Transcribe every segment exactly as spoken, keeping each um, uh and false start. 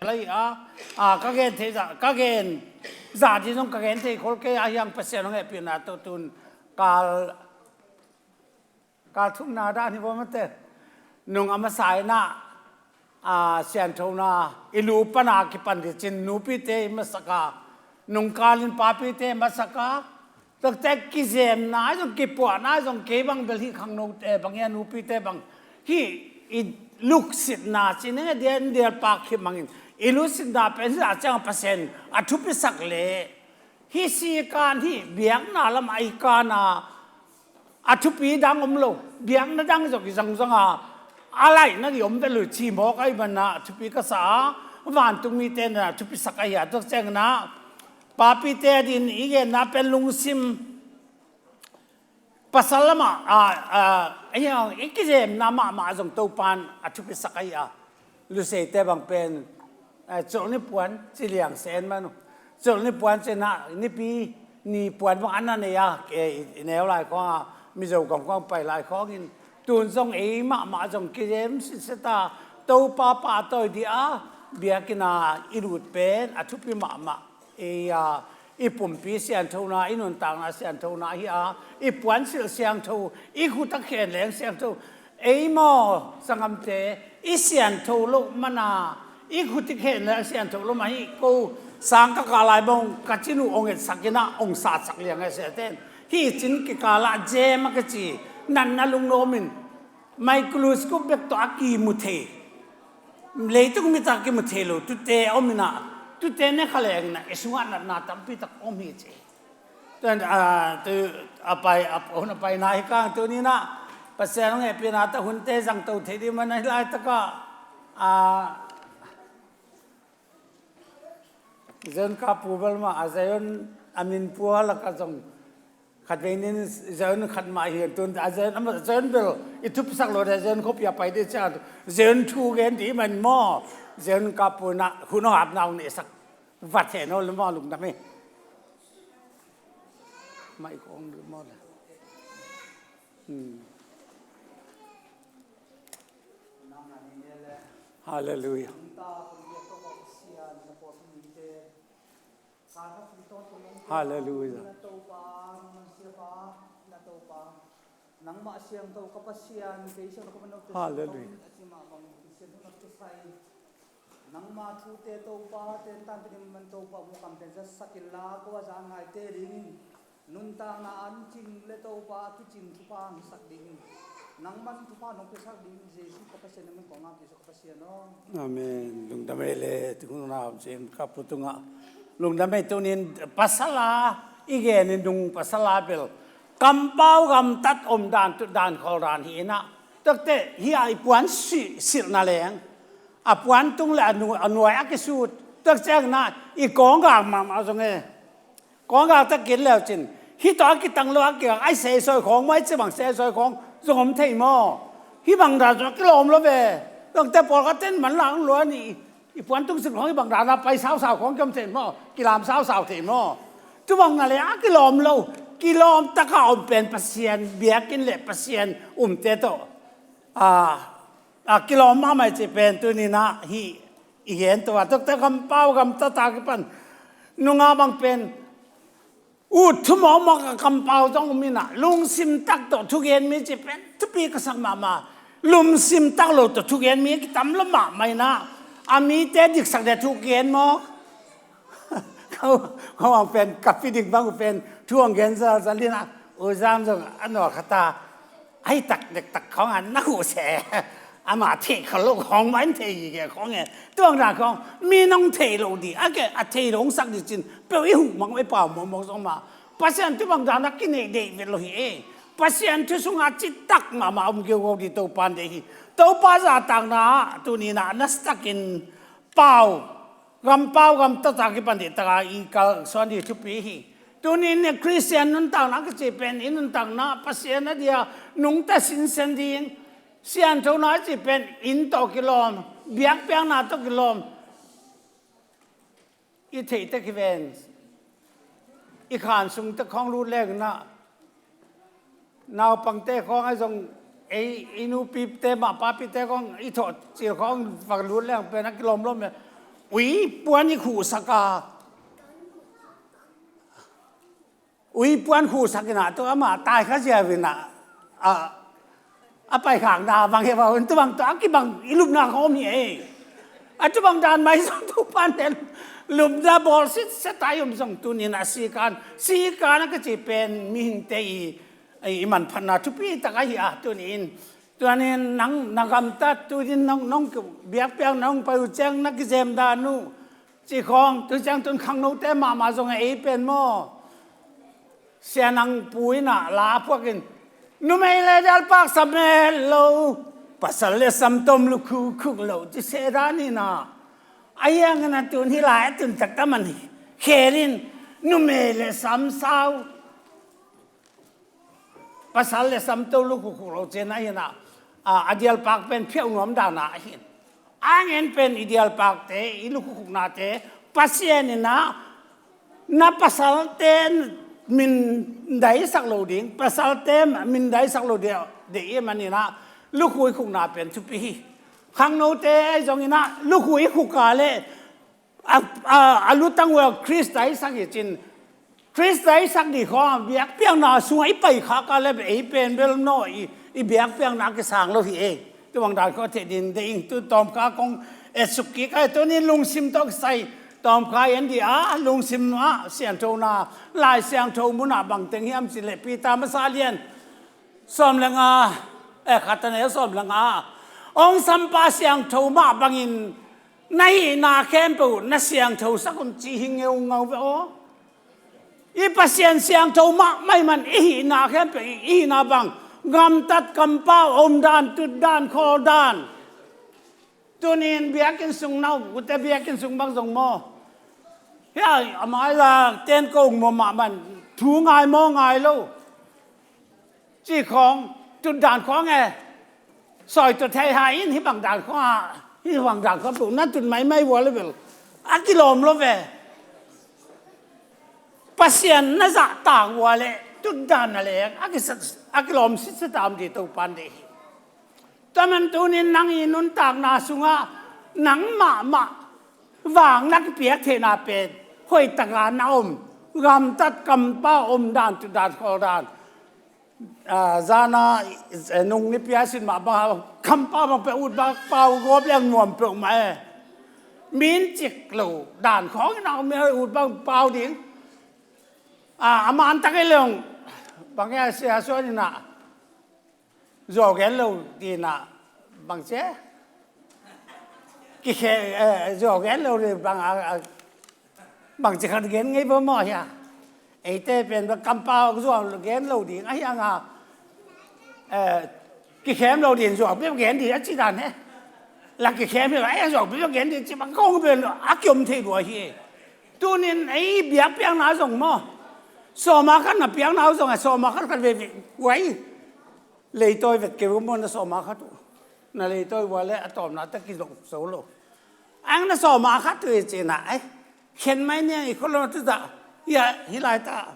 lai a, a, ka gen thei zah, ka gen zah ding zong ka gen thei khol kei a, hiang Pasian hong hehpihna tawh tun kal, kal thumna dan hi bawm a te. Nung a masa in ah, a, sianthona i lu pana kipan ding cin nupite i masak a, nungkalin papite i masak a, tuate kizemna zong kipuahna zong kei bang bel hih khangnote bang hia nupite bang hih i luksitna cin eng a dian dial pak khit mangin i luksitna pen hih a ciang Pasian a thupisak leh hih si kan hih biakna lam a i kan a, a thupi dang om lo, biakna dang zong i zangzang a, a laihna i om vet lo cih mawk ahih manin a thupi ka sa a, vantung mite na thupisak ahi a, tua ciangin a papite a din i genna pen lungsim pasal lamah, a, a, a, i kizemna mahmah zong Topan a thupisak ahi a, Luseite bang pen, eh, colhni puan ci liang sen man uh. Colhni puan ci na nipi ni puan bang an na nei a, eh, i, i neu lai khawng a, Mizo gam khawng pai lai khawngin. Tun zong ei mahmah zong kizem sitset a, Topa pahtawi ding a, biakinn a i lut pen a thupi mahmah. Ei, a, i pumpi sianthona, i nuntakna sianthona hi a, i puansilh siangtho, i khut a khen leng siangtho. Ei maw, sanggamte, i siantho loh mana, i khut i khen leng siantho loh mana hi ko, sang ka kah lai bang ka cin uh ong etsak in ah, ong satsak liang a siaten. Hih cin kikal ah jem a kici, natna lungnuam in, microscope bek tawh a kimu thei, leitung mit a kimu thei lo, tute om in ah, tute ne kha leng in ah, i sungah natna tampi tak om hi ci. Tua, a, tu, a pai, a, hun a paina hi kang tuni in ah, Pasian hong hehpihna tawh hunte zangto thei ding man ahi laitak ah, a, Zion kap pu bel mah, a Zion a min pu a lak ah zong khatvei nin Zion khat mah hi tun, a Zion, a Zion bel i thupisak lo ding, Zion khuapi a pai ding ciang, Zion thu gen ding man maw, Zion kap pu in ah hun hong apna hong neihsak vat hen aw le maw, lungdam hi. Mai kong ding maw le. Hmm. Halleluiah. Halleluiah. Nangmah siangtho ka Pasian, kei siangtho ka Pasian, Halleluiah. Nangmah thute Topa, tentan piding man Topa, mu kamte zatsak inla, ko a za ngaite dingin nuntakna an cing le Topa a kicing thupha hong hisak ding, nangman thupha nong piasak ding, Jesu ka Pasian, nangman kong ngak Jesu ka Pasian aw. Amen. Lungdam ei le, tu hun a om cin ka pu tungah lungdam ei. Tunin pasal a i gen in nung pasal a bel kampau gamtat om dan, tu dan khol dan hi in ah, tuakte hi a i puan si silhna leng a puan tung le a nu-, a nuai a kisut, tuak ciangin ah i kawng gak mahmah zong e. Kawng gak tak kik leu cin, hih tawh a kitang lo a kigak a i seisawi khawng maw, i ci bang seisawi khawng zong om thei maw? Hih bang dan zong a kilawm lo ve. Dongte pawlkhat ten man lang lua ni, i puan tung silh khawng hih bang dan a pai sausau khawng kiom thei maw? Kilam sausau thei maw? Tu bang na le a kilawm lo, kilawm taka om pen Pasian biakinn le Pasian umte tawh a, a kilawm mahmah i cih pen tuni in ah hih i gen tua, tuakte kampau gamtat a kipan nungah bang pen ut thu mawkmawk a kampau zong om in ah, lungsim tak tawh thugen mi cih pen thupi ka sak mahmah. Lungsim tak lo tawh thugen mi a kitam lo mahmah in ah, a mite diksak ding a thugen mawk. Ko, ko ang pen, ka feeling bang uh pen, thu ang gen zalzal in ah, U Zam zong a nawlkhat a, ai tak dektak khawng a na huh se. Amah theih kha lo khawng mah in thei hi khe khawng e. Tuang dan khawng, mi nong thei lo ding, a ke, a thei lo hong sak ding cin, peuh i huh mang, i pau mawkmawk zong mah. Pasian thu bang dan a kineih deih vet lo hi e. Pasian thu sungah citak mahmah om geugeu ding Topa in deih hi. Topa zahtakna ah, tuni in ah, nasatak in pau, gam pau, gam tata kipan dih taka i kalsuan dih thupi hi. Tuni in Khristian nuntakna ka cih pen, i nuntakna Pasian a dia nungta sinsen ding, sianthona a cih pen, inn tawh kilawm, biakpiakna tawh kilawm. I theih tek hi ven. I khan sung tek khawng lut leng na, naupangte khawng a zong, ei, i nupite mah papite khawng i thawh cil khawng vak lut leng pen a kilawmlawm e. Ui puan i khuhsak a, ui puan khuhsak in ah, tu amah tai kha ziau in ah, a, a paikhakna bang hi a, tu bang tu a kibang i lupna khawng om hi ei. A tu bang dan mai zong tu pan ten lupna bawl sitset a i om zong tuni in ah sikan, sikan a ka ci pen mihingte i, i manphatna thupi tak ahi a, tuni in Tuanin nang na gamtat, tunin nong, nong biakpiakna hong pai uh ciang na kizem dan uh. Cih khawng, tu ciang tun khangnote mahmah zong a ei pen maw. Sia Nang Pu in ah la a phuak in, numei le dialpak sam het lo, pasal le sam tom lukhu khuk lo, ci se dan in ah. A hiang in ah tun hih lai a tun tak ta man hi. Khel in, numei le sam sau. Pasal le sam to lukhukhuk lo cihna hi in ah, a, a dialpak pen phiauh nuam dan a hi in. A ngen pen i dialpakte, i lukhukhuknate, Pasian in ah, na pasalte mindaisak lo ding, pasalte mindaisak lo ding, deih i man in ah, lukhu i khukna pen thupi hi. Khangnote ahi zong in ah, lukhu i khuk a leh, a, a, a lutang uh a Khrist daisak hi cin, Khrist daisak dih khawng a biakpiakna sungah i pai khak a leh ei pen bel naw i, i biakpiakna a kisang lo hi ei. Tu bang dan khawng thei ding deih ing, tu tawmkha kong etsuk kik a, tuni lungsim tawh kisai tawmkha en dih a, lungsim ah siangthona, Lai Siangtho mun ah bang teng hiam cih leh Peter masa lian sawm le nga, eh, khat a neu sawm le nga. Hong sampa siangtho mah bangin na hihna khempeuh na siangthosak un ci hi ngeungau ve aw. I Pasian siangtho mahmah ahih man i hihna khempeuh, i hihna bang gamtat, kampau, omdan, tutdan, khawldan. Tunin biakinn sung na om, ute biakinn sung bang zong maw. Hia, a mai la ten ko maw mah man, thu ngai maw ngai lo. Cih khawng, tutdan khawng e. Sawi tua thei ha in, hih bang dan khawng a, hih bang dan khawng peuh na tut maimai vua le bel a kilawm lo ve. Pasian na zahtak vua le tutdan a le a kisa, a kilawm sitset a om dih Topan deih hi. Tua man tunin nang i nuntakna sungah nang mahmah vang na kipiak theihna pen hoih taka na om, gamtat, kampau, omdan, tutdan, khawldan. Ah, zana, eh, nung i piasin mah bang a, kampau bang peuh, ut bang pau gawp leng nuam peuhmah e. Min cik lo dan khawng in a om e, ut bang pau ding. Ah, a man tak i leng bang e, sia suan in a zuau gen lo ding a bang ci e. Kikhe, eh, zuau gen lo ding bang a, a, bang ci khat gen ngei bo maw hia. Eite pen ba kampau zuau gen lo ding a hiang a, eh, kikhem lo ding zuau bia gen ding a ci dan he. La kikhem hi lo, eh, zuau bia gen ding ci bang kong pen a kiom thei lua hi. Tunin ei biakpiakna zong maw. Sawma khat na piakna zong a sawma khat khat ve ve uai. Leitawi vet kei uh maw na sawma khat uh. Na leitawi vua le a tawpna ta kizong so lo. Ang na sawma khat uh i cihna ai. Khen mai niang i kholama tu ta. Ia hi lai ta.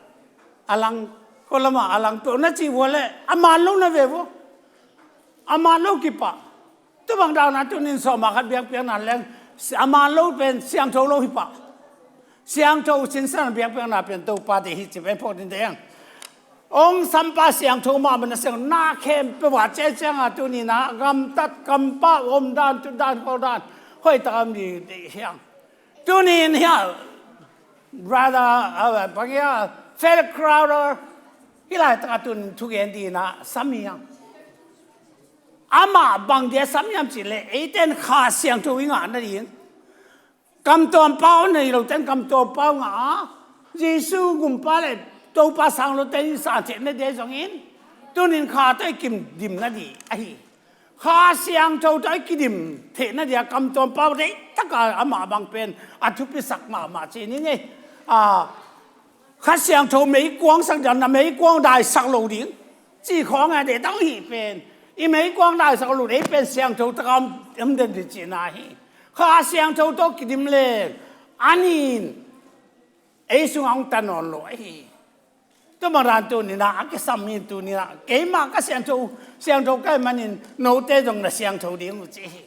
A lang kholama a lang tu na ci vua le a man lo na ve vua. A man lo kipa. Tu bang dauna tunin sawma khat biakpiakna leng a man lo pen siangtho lo hi pa. Siangtho sinsan biakpiakna pen Topa deih hi ci pen phawk ding deih ang. Hong sampa siangtho mah bang na siang na khempeuh a ceh ciang a tuni na gamtat kampau omdan tutdan khawldan hoih tak a om ding deih hiang. Tuni in hia brother, uh, bang hia, Philip Crowther hi lai tak a tun thugen ding na sam hiang. Amah bang dia sam hiam cih leh eiten Kha Siangtho i ngah nading. Kamtuam pau nei lo ten kamtuam pau ngah a, Jesu gumpa le Topa sang lo ten i san theih na dia zongin tunin Kha tawh i kidim na ding ahi. Kha Siangtho tawh i kidim theih na dia kamtuam pau deih taka amah bang pen a thupisak mahmah ci ni ngei. A, Kha Siangtho meikuang sak dan na meikuang daisak lo ding. Ci khawng a deih tak hi pen i meikuang daisak lo ding pen siangtho taka om den ding cihna hi. Kha Siangtho tawh kidim le anin ei sungah hong ta nawn lo ahi. Tua bang dan tuni na a kisam hi tuni na keimah ka siangtho, siangtho ka hih manin note zong na siangtho ding uh ci hi.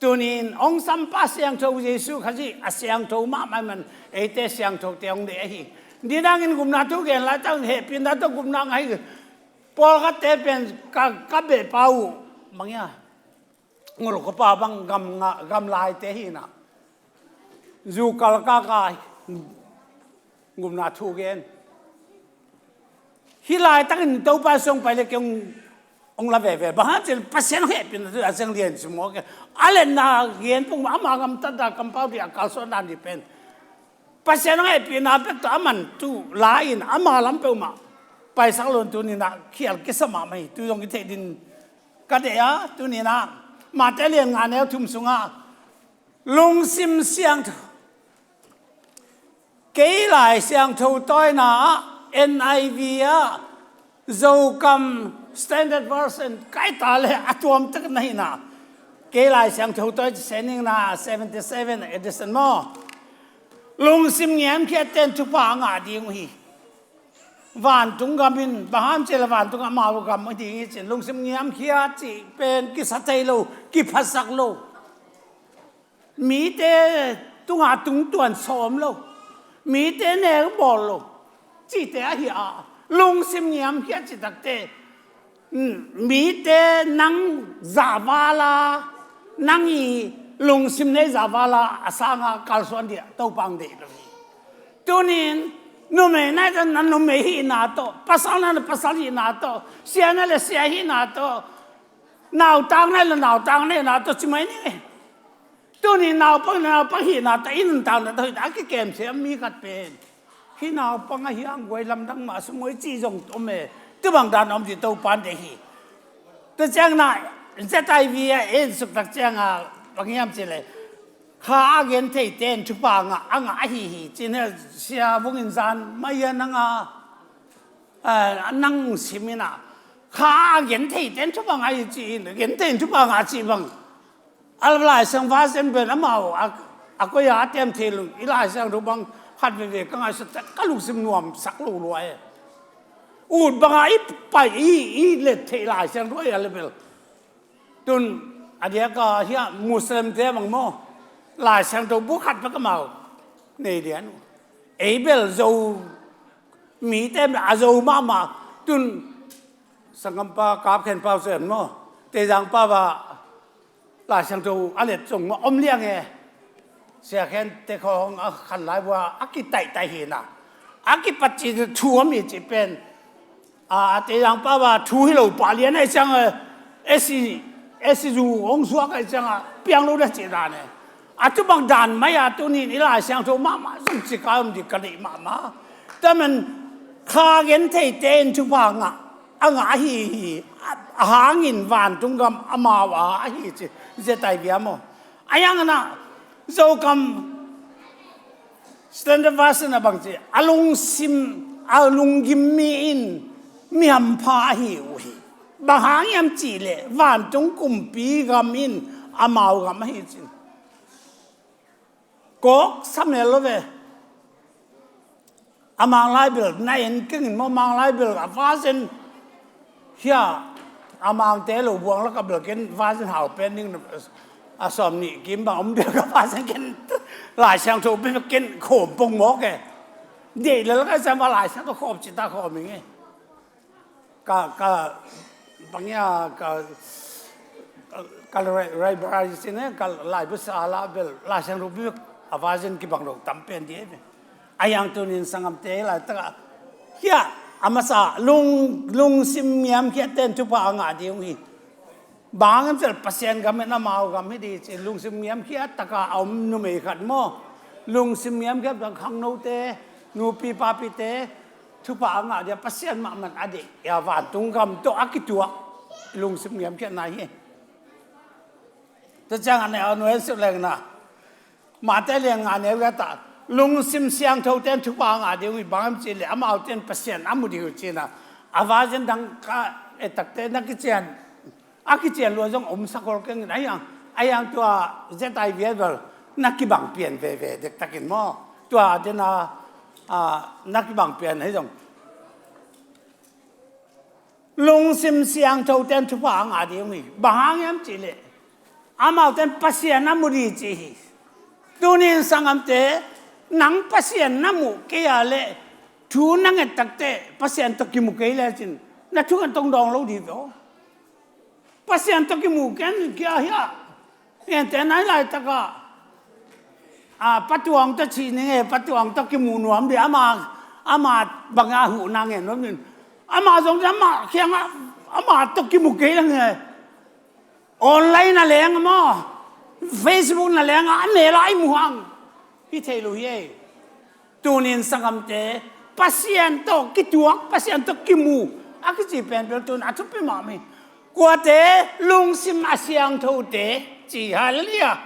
Tunin hong sampa siangtho Jesu Khazih a siangtho mahmah man eite siangthote hong deih ahi. Nidangin gupna thu gen laitak hehpihna tawh gupna ngah hi. Pawlkhatte pen ka, ka behpa uh bang hia, ngolkhuapa bang gam nga, gam laite hi na. Zu kalkaka gupna thu gen. Hih laitakin Topa sung pai le kei hong, hong la veve. Bang hang cil Pasian hong hehpihna thu a siang lian si maw ke. A letna gen pung ama gamtatna kampau dih a kalsuan dan dih pen Pasian hong hehpihna bek tawh a man tu la-in ama lam peuhmah paisak lo in tuni-in ah khial kisa mahmah hi. Tu zong i theih din ka deih a, tuni-in ah Mate lian nga neu thum sungah lungsim siangtho. Kei Lai Siangtho tawina ah N I V ah Zokam Standard Version kaita le a tuamtak na hi na. Kei Lai Siangtho tawi ci sening na seventy seven edition maw. Lungsim ngiamkhiatte in thupha a ngah ding uh hi. Vantung gam in, bang hang hiam cih leh vantung amau gam ding hi cin, lungsim ngiamkhiat cih pen kisa thei lo, kiphasak lo. Mite tungah tungtuan sawm lo, mite neu bawl lo, cihte ahi a, lungsim ngiamkhiat cih takte, mm, mite nang zahval a, nang i lungsim nei zahval a, a sanga kalsuan dih a Topa hong deih lo hi. Tunin, numei na hi zong na numei hihna tawh, pasal na hi zong pasal hihna tawh, sia na hi leh sia hihna tawh, nautak na hi leh nautak na hihna tawh, ci mai ning e. Tuni naupang, naupang hihna tawh, i nuntakna tawh, hih a kikem siam mi khat pen, hih naupang ahi hang guai lamdang mah sum ngei cih zong om e. Tua bang dan om ding Topa in deih hi. Tua ciangin ah Z I V a en suk tak ciangin ah, bang hiam cih leh, kha a gen theite in thupha a ngah, a ngah ahi hi. Cih hi, Sia Vung in zan mai a nang a, a, nang sim in ah, kha a gen theite in thupha a ngah hi ci in, gen thei in thupha a ngah cih bang. A Lai Siangtho version pen amau a, a koi a a tem thei lo, i Lai Siangtho bang khat veve ka ngaihsut ciang ka lungsim nuamsak lo lua e. Ut banga i pai i, i let theih Lai Siangtho a hi a le bel. Tun a diak a hia Muslim te bang maw, Lai Siangtho bu khat bek amau nei lian uh. Ei bel Zo mite a zo mahmah. Tun sanggampa Kap Khen Pau Sen maw, Teizang Pau a Lai Siangtho a let zong maw om liang e. Sia Khen Te Khawng a khan lai vua a kitaihtaih hi na. A kipat ci thu om hi ci pen. A, Teizang Pau a thu hi lo pah lian ahih ciang a, S C, S C zu hong suak ahih ciang a, piang lo na cih dan e. A tu bang dan mai a tunin i Lai Siangtho mahmah zong ci ka om ding ka deih mahmah. Tua man kha gen theite in thupha ngah, a ngah ahi hi, a, a hangin vantung gam amau a ahi ci, Z I V a maw. A hi hangin ah, Zokam Standard Version a bang ci, a lungsim, a lunggim mi in mi hampha ahi uh hi. Bang hang hiam cih leh, vantung kumpi gam in amau gam ahi cin. Kawk sa mel lo ve. A Mang Lai Bel na en keng in maw, Mang Lai Bel a version hia, a Mangte lo buang lak a bel ken version hau pen ding a sawm nih kim bang om bel ka version ken Lai Siangtho bel ken khawm pong mawk e. Deih lel ka siam a Lai Siangtho khawm ci ta khawm ing e. Ka, ka, bang hia, ka, ka, ka rai, rai bra sin e, ka lai bu sa la bel, Lai Siangtho bek a version kibang lo tam pen ding e. A hi hang tunin sanggamte laitak ah, hia, a masa, lung, lungsim ngiamkhiatte in thupha a ngah ding uh hi. Bang hang hiam cih leh Pasian gam in amau gam hi ding ci, lungsim ngiamkhiat taka a om numei khat maw. Lungsim ngiamkhiat bang khangnote, nupi papite, thupha a ngah ding a Pasian mahmah a deih, a vantung gam tawh a kituak lungsim ngiamkhiatna hi. Tua ciangin a nuai suk lengna. Mate lian nga neu giat ah, lungsim siangthote in thupha a ngah ding uh hi, bang hang hiam cih leh amaute in Pasian a mu ding uh ci-in a, a version dang ka et takte na kician, a kician lua zong om sak hol keng in, a hi hang, a hi hang tua Z I V a bel na kibang pian veve dektakin maw. Tua den a, a, na kibang pian hi zong. Lungsim siangthote in thupha a ngah ding uh hi. Bang hang hiam cih leh, Amaute in Pasian a mu ding ci hi. Tuni in sanggamte, nang Pasian na mu kei a leh, thu na nget takteh Pasian tawh kimu kei lecin, na thunget tong dawng lo ding ve aw. Pasian tawh kimu ken kia hiah. Ngente nai laitakah, a, Pa Tuang tawh ci ning e, Pa Tuang tawh kimu nuam ding, ama, ama bangah huhna ngen nuam ding. Ama zong ama kiangah, ama tawh kimu kei leng e. Online a leng maw, Facebook na leng a, a mel a i mu hang hi thei lo hi ei. Tuni in sanggamte, Pasian tawh kituak, Pasian tawh kimu a kici pen bel tuni a thupi mahmah hi. Kuate lungsim a siangthote ci, hallelujah.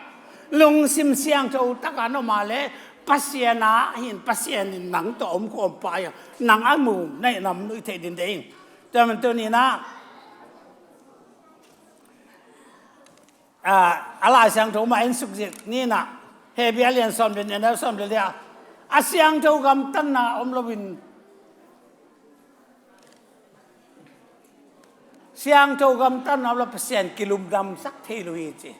Lungsim siangtho takin om a leh Pasian a hin, Pasian in nang tawh om kawm pah hi a, nang a mu na hi nam nuih theih ding deih ing. Tua man tuni in ah, a, a Lai Siangtho mah in sukzik ni in ah, Hebru a lian sawm le nih, a neu sawm le li ah, a siangtho gamtatna om loin, siangtho gamtatna om lo Pasian kilungdamsak thei lo hi ci.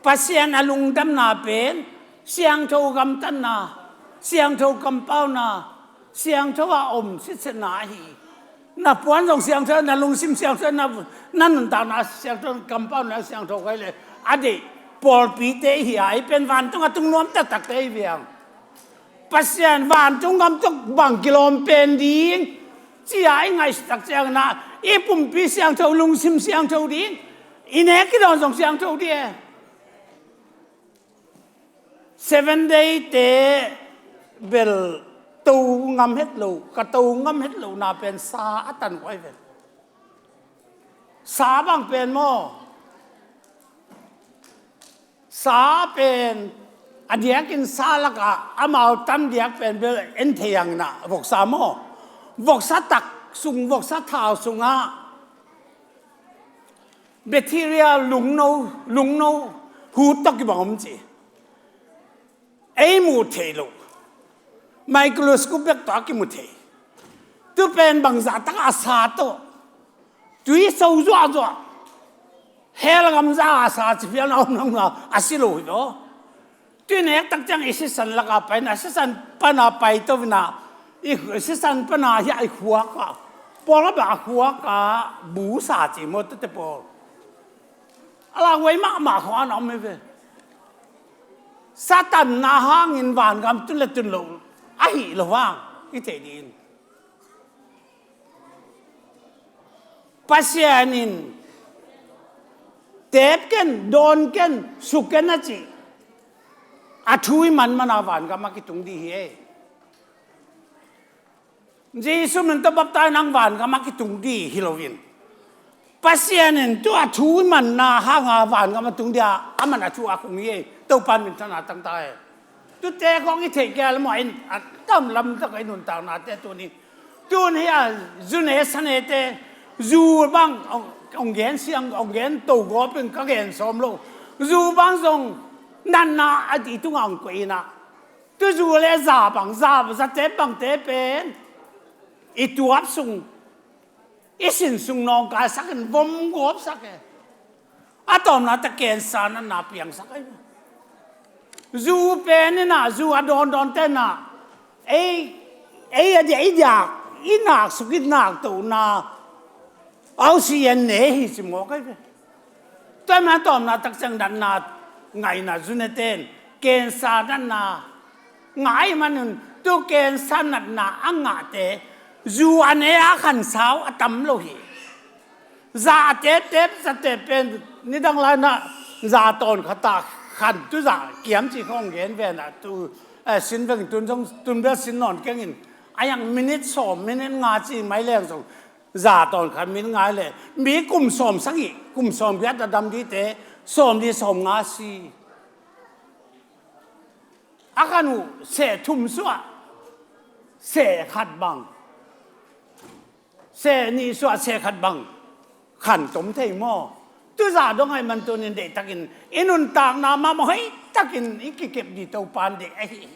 Pasian a lungdamna pen siangtho gamtatna, siangtho kampauna, siangtho a om sitsetna ahi. Na puan zong siangtho, na lungsim siangtho, na, na nuntakna siangtho, kampauna siangtho kei leh a deih pawlpite hi a, ei pen vantung a tung nuam taktakte hi viang. Pasian vantung gam tawh bang kilawm pen ding ci-a i ngaihsut tak ciangin ah, i pumpi siangtho, lungsim siangtho ding, i nek i dawn zong siangtho ding e. Seven Day te bel to ngam het lo, ka to ngam het lohna pen sa a tan huai ve. Sa bang pen maw? Sa pen a diakin sa lakah amau tam diak pen bel en thei hang in ah, voksa maw? Voksa tak sung, voksa thau sungah bacteria lungno, lungno hut tawh kibang om ci. Ei muh theih loh, microscope bek tawh a kimu thei. Tu pen bangzah tak a sa tawh, tui so zuahzuah, hell gam zah a sa ci phialna om lo na, a si lo hi lo. Tui nek tak ciang i sisan lakah pai in ah, sisan pan a pai to in ah, i sisan pan a hiah i khuak ah, pawl a bang a khuak ah bu sa ci maw, tute pawl. A langhuai mahmah khawng a na om hi ve. Sa tanna hangin vangam tun le tun lo ahi lo vang i thei ding. Pasian in teep ken, dawn ken, suk ken a cih, a thu i man man a vangam a kitung ding hi ei. Jesu min tawh baptai nang vangam a kitung ding hi loin, Pasian in tu a thu i manna hanga vangam a tung ding a, a man a thu a kung hi ei. Topa minthanna tangta ei. Tute khawng i theih kei leh maw, in a tam lamtak a i nuntaknate tuni, tun hi a, zune sanete, zu bang hong, hong gen siang, hong gen to gawp in ka gen sawm lo. Zu bang zong natna a i tungah hong koih in ah, tu zu le za bang, za, zatep bangte pen i tuap sung, i sin sung nawngkaisak in vom gawpsak e. A tawpna teh cancer natna piangsak ei. Zu pen in ah, zu a dawndawnte in ah, ei, ei a dia, i diak, i nak suk, i nak tohna, oxygen ne hi ci mawk ei ve. Tua ahih manin a tawpna tak ciang natna ngaihna zuneten cancer natna ngah ahih manin, tu cancer natna a ngahte zu a ne a khansau a tam lo hi. Za a teptep, za tep pen nidang lai-in ah za tawn khat a khan, tu za kiam cih khawng gen ve in ah, tu, eh, sin veng tun zong, tun bel sin nawn keng in, a yang minute sawm, minute nga ci mai leng zong, za tawn khat minute nga leh mi kum sawm sagih, kum sawm giat a dam dingte sawm li sawm nga si. A khan uh seh thum suah, seh khat bang, seh nih suah, seh khat bang khan tom thei maw? Tu zah dong ahih man tunin deihtakin i nuntakna mahmah hoihtakin i kikep ding Topa in deih ahi hi.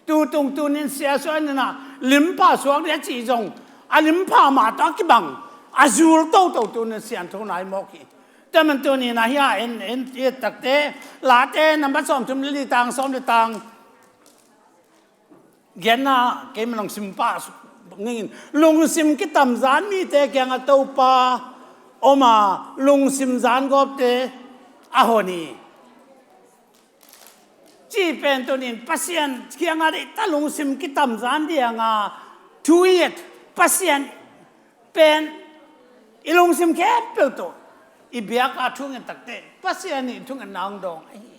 Tu tung tunin sia suak in ah, limpha suak ding a cih zong, a limpha mah tawh a kibang, a zul toto tunin siangtho nai mawk hi. Tua man tuni-in ah hih ah en, en, i et takte, Late nambat sawmthum le li, tang sawm le tang giatna, keimah lungsim pah ngingin, lungsim kitamzan mite kiangah Topa om a, lungsim zangawpte a hon hi. Cih pen tuni-in Pasian kiangah deihtak lungsim kitamzan ding a thu i et, Pasian pen i lungsim khempeuh tawh i biak a thu ngen takte, Pasian in thungetna hong dawng ahi hi.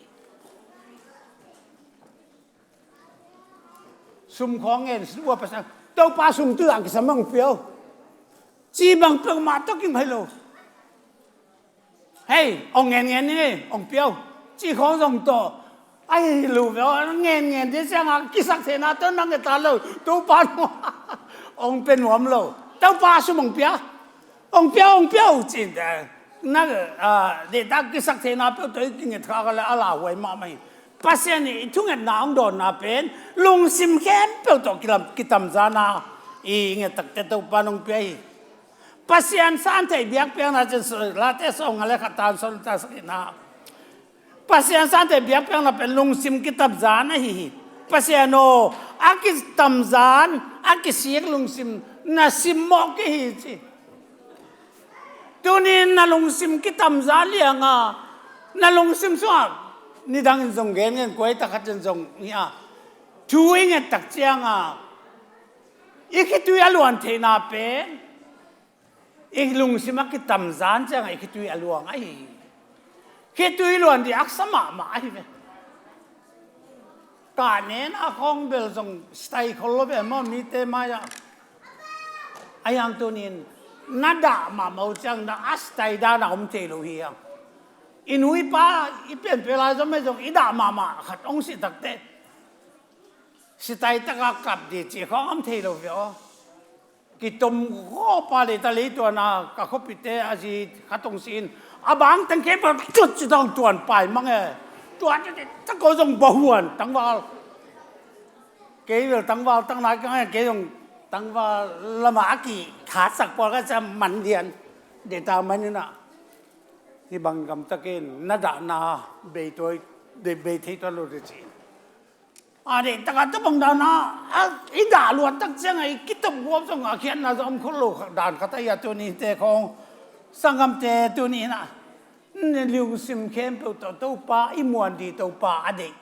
Sum khawng ngen, sum ua Pasian, Topa, sum tu-in kisam hong pia o, ci bang peuhmah tawh kimai lo. Hei, hong ngen ngen ni, hong pia o, ci khawng zong tawh, ahi lo ve aw, ngen ngen ding ciangah kisaktheihna tawh na nget ta lo, Topa, hong pia nuam lo, Topa, sum hong pia, hong pia, hong pia o, ci-in, na, ah, deihtak kisaktheihna peuh tawh i kinget kha kha leh a lauhuai mahmah hi. Pasian in i thungetna hong dawnna pen lungsim khempeuh tawh kilam, kitamzan a i nget takte Topa in hong pia hi. Pasian santhei biakpiakna cin, Late sawmnga le khat, tang sawm le tang sagihna. Pasian santhei biakpiakna pen lungsim kitamzan ahi hi. Pasian aw, a kitamzan, a kisik lungsim na simmawh kei hi, ci. Tuni-in na lungsim kitamzan liang a, na lungsim sungah, nidangin zong gen ngen, kuaita khatin zong hi a, thu i nget tak ciangah i khitui a luan theihna pen i lungsim a kitamzan ciangah i khitui a luang ahi hi. Khitui luan ding haksa mahmah ahi ve. Kah nena khawng bel zong sitai khol lo ve maw, mite mai-ah. Ahi hang tuni-in na dah mahmah uh ciang na a sitai dan a om thei lo hi hang. I nu i pa i pianpih lai zom mei zong i dah mahmah khat hong sih takte sitai taka kap ding cih khawng om thei lo ve aw. Kitom gawpa leita leituan a ka khuapihte a zi khat hong si-in a bang teng kei pa tut ci tawh tuan pai mang e. Tuan ci tak ko zong bahuan tangval. Kei bel tangval tang nai ka ngai, kei zong tangval lamah a kikhatsak pawl ka cia man lian. Deihtak man in ah hih bang gamtakin na dahna bei tuai, bei thei tuan lo ding ci-in. A deihtak a tua bang dan a, a, i dah luat tak ciangah i kitom guap zong a khiatna zong om khol lo dan khat ahi a, tuni-te khawng sanggamte tuni-in ah lungsim khempeuh tawh Topa i muan ding Topa a deih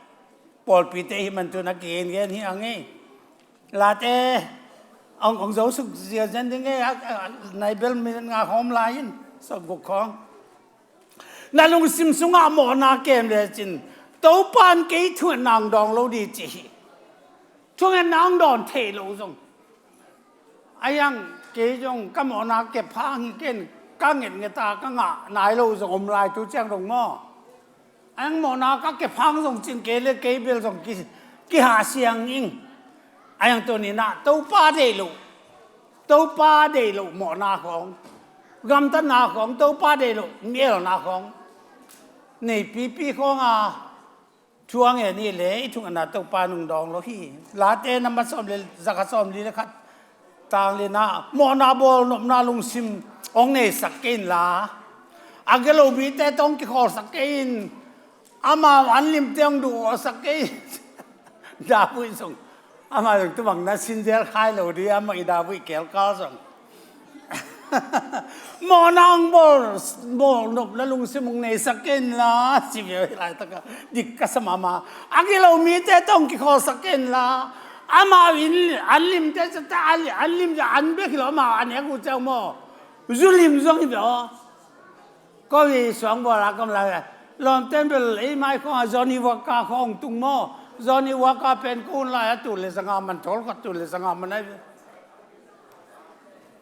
pawlpite hih man tun a kigengen hi hang e. Late hong, hong zo suk ziazian ding e, a, a, nai bel minute nga khawng om lai in, sawmguk khawng. Na lungsim sungah mawhna kem lecin Topa in kei thungetna hong dawng lo ding ci hi. Thungetna hong dawn thei lo zong. Ahi hang kei zong ka mawhna kep hang hi ken ka ngetnget a ka ngah nai lo zong om lai tu ciang dong maw. Ahi hang mawhna ka kep hang zong cin kei le kei bel zong ki, kihahsiang ing. Ahi hang tuni-in ah Topa deih loh, Topa deih loh mawhna khawng, gamtatna khawng, Topa deih loh mielna khawng nei pipi khawng a thu a ngen i le i thungetna Topa in hong dawng lo hi. Late nambat sawm le, zakhat sawmli le khat, tang lina, mawhna bawlnopna lungsim hong neisak kei inla, a gilo mite tawh hong kikhawlsak kei in, amau an limte hong duhsak kei in. Dabuih zong amah zong tu bang na sinzel khai lo ding, amah i dabuih kelkal zong. Mawhna hong bawl, bawlnopna lungsim hong neisak kei inla, ci ve hi laitakah dik ka sa mahmah. A gilo mite tawh hong kikhawlsak kei inla, amau in an limte, an lim, an bek hi lo, amau an ek uh ciang maw, zu lim zong hi ve aw. Ko hi suang bawl a kam lai. Lawmte in bel ei mai khawng a Johnny Walker khawng hong tung maw. Johnny Walker pen ko hun lai a tul le zanga man, thawl khat tul le zanga man ahi ve.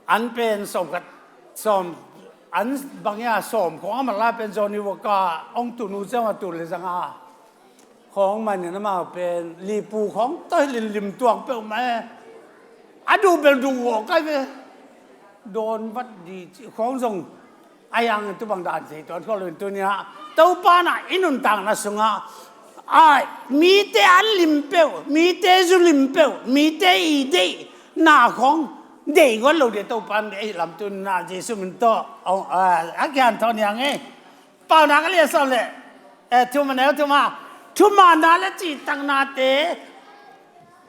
An pen sawm khat, sawm, an bang ia sawm khawng a man lai pen Johnny Walker hong tun uh ciang a tul le zanga khawng man in amau pen lipu khawng tawh hi limlim tuak peuhmah e. A duh bel duh uh kai ve. Dawn vat ding cih khawng zong a yang tu bang dan thei tuan khawh lo in tuni-in ah Topa in ah i nuntakna sungah a mite an lim peuh, mite zu lim peuh, mite i deihna khawng deih guan lo ding Topa in deih ahi lam tuni-in ah Jesuh min tawh a, a, a kian thawn hi hang e. Paunak a lian sawm le, eh, thum a neu thum a, thumanna le cihtaknate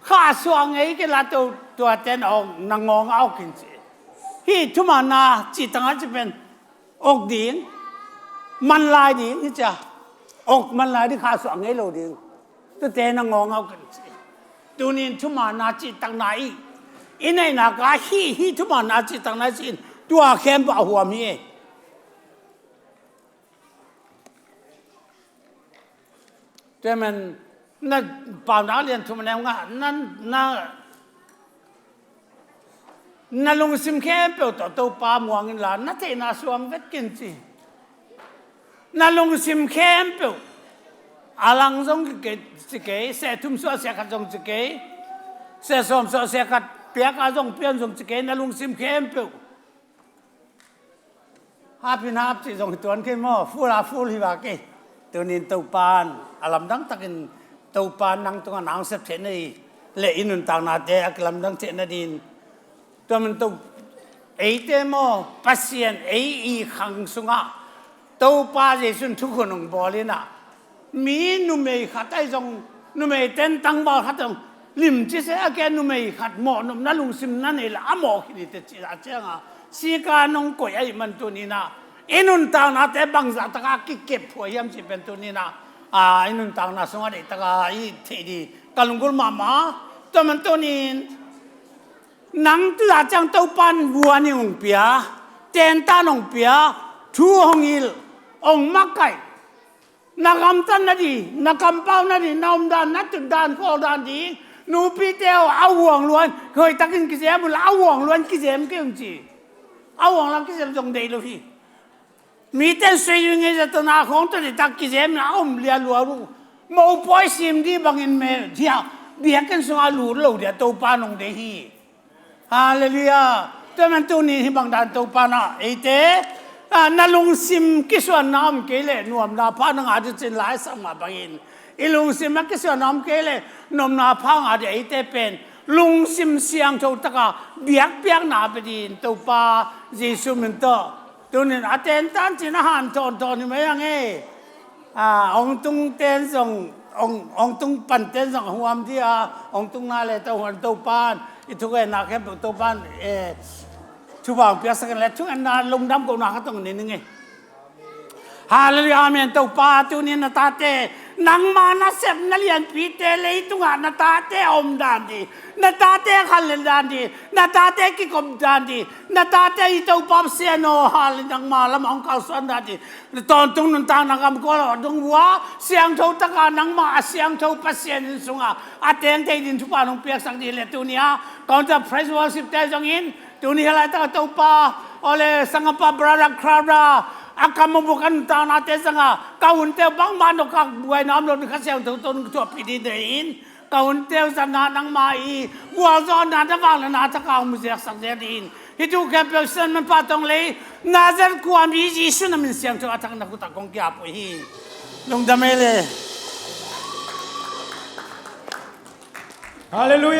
khahsuah ngei kei la, tua, tuate na awk, na ngawng a awk in ci. Hih thumanna cihtakna cih pen awk ding, manlai ding hi cia. Awk manlai ding, khahsuah ngei lo ding. Tuate na ngawng a awk in ci. Tunin thumanna cihtakna i, i neihnak ah hih, hih thumanna cihtakna i cih in tua khempeuh a huam hi. Tua man na, Paunak lian thum a neu nga, na, na, na lungsim khempeuh tawh Topa muang inla, na theihna suang vet kin ci. Na lungsim khempeuh, a lang zong ci kei, seh thum suah seh khat zong ci kei, seh sawm suah seh khat piak a zong pian zong ci kei, na lungsim khempeuh. Hap in hap cih zong hi tuan kei maw, full a full hi va kei. Tunin Topan a lamdang takin Topan nang tungah nang sep theihna ding le i nuntaknate a kilamdang theihna ding. Tua man to, eite maw, Pasian ei i khang sungah Topa Jesuh in thukhun hong bawl inah, mi numei khat ahi zong, numei ten tangval khat zong limci se a, kei numei khat mawhnopna lungsim na nei le a mawh khin hi teh cih a cianga sika nong koih ahih man tuninah i nuntaknate bangzah taka a kikep phuai hiam cih pen tuninah, a, i nuntakna sungah deihtaka i theih ding ka lunggulh mahmah. Tua man tunin nang tu zah ciang Topan vuan in hong pia, tentan hong pia, thu hong hilh, hong makaih. Na gamtat nading, na kampau nading, na omdan, na tutdan, khawldan ding, nupite aw, a huang luan, hoihtakin kizem unla, a huang luan kizem kei un ci. A huang luan kizem zong deih lo hi. Mite in sui ngeizat tawh na khawng tawh deitak kizem na a om lia lua uh. Mopawi sim ding bangin mel dia, biakinn sungah lut lo dia, Topa nong deih hi. Halleluiah. Tua man tunin hih bang dan Topa na eite, a, na lungsim kisuanna om kei leh nuamna pha na ngah ding cin Lai Siangtho mah bangin, i lungsim a kisuanna om kei leh nuamna pha ngah ding eite pen lungsim siangtho taka biakpiakna pe ding Topa Jesuh min tawh. Tunin a tentan cin a han tawntawn hi mai ang e. A, hong tung ten zong, hong, hong tung pan ten zong a huam ding a, hong tungna le to huan Topan i thugenna khempeuh Topan, eh, thupha hong piaksak in le thugenna lungdam kohna khat hong nei ning e. Halleluiah, amen. Topa, tunin na tate, nangma nasepna lianpite leitungah na tate a om dan ding, na tate a khanlet dan ding, na tate a kikop dan ding, na tate i Topa Pasian aw, hal nangma lamah hong kalsuan dan ding, tawntung nuntakna gam kual aw dong vua, siangtho taka nangma a siangtho Pasian inn sungah a teng thei ding thupha nong piaksak ding le tuni a Counter Praise Worship te zongin, tuni hih laitaka Topa, awle sangapa brother Crowder, a kam a buk a nuntaknate zanga, ka hunte bangmah nokak buaina om lo ding Kha Siangtho tawh nong thuahpih ding deih in, ka hunte uh zatna nangma i gualzawhna na vangliatna taka hong mu ziaksak ding in, hih thu khempeuh Sian manpha tong lei Nazareth khuami Jesuh na min siangtho a thak na khutah kong kiap uh hi. Lungdam ei le. Halleluiah.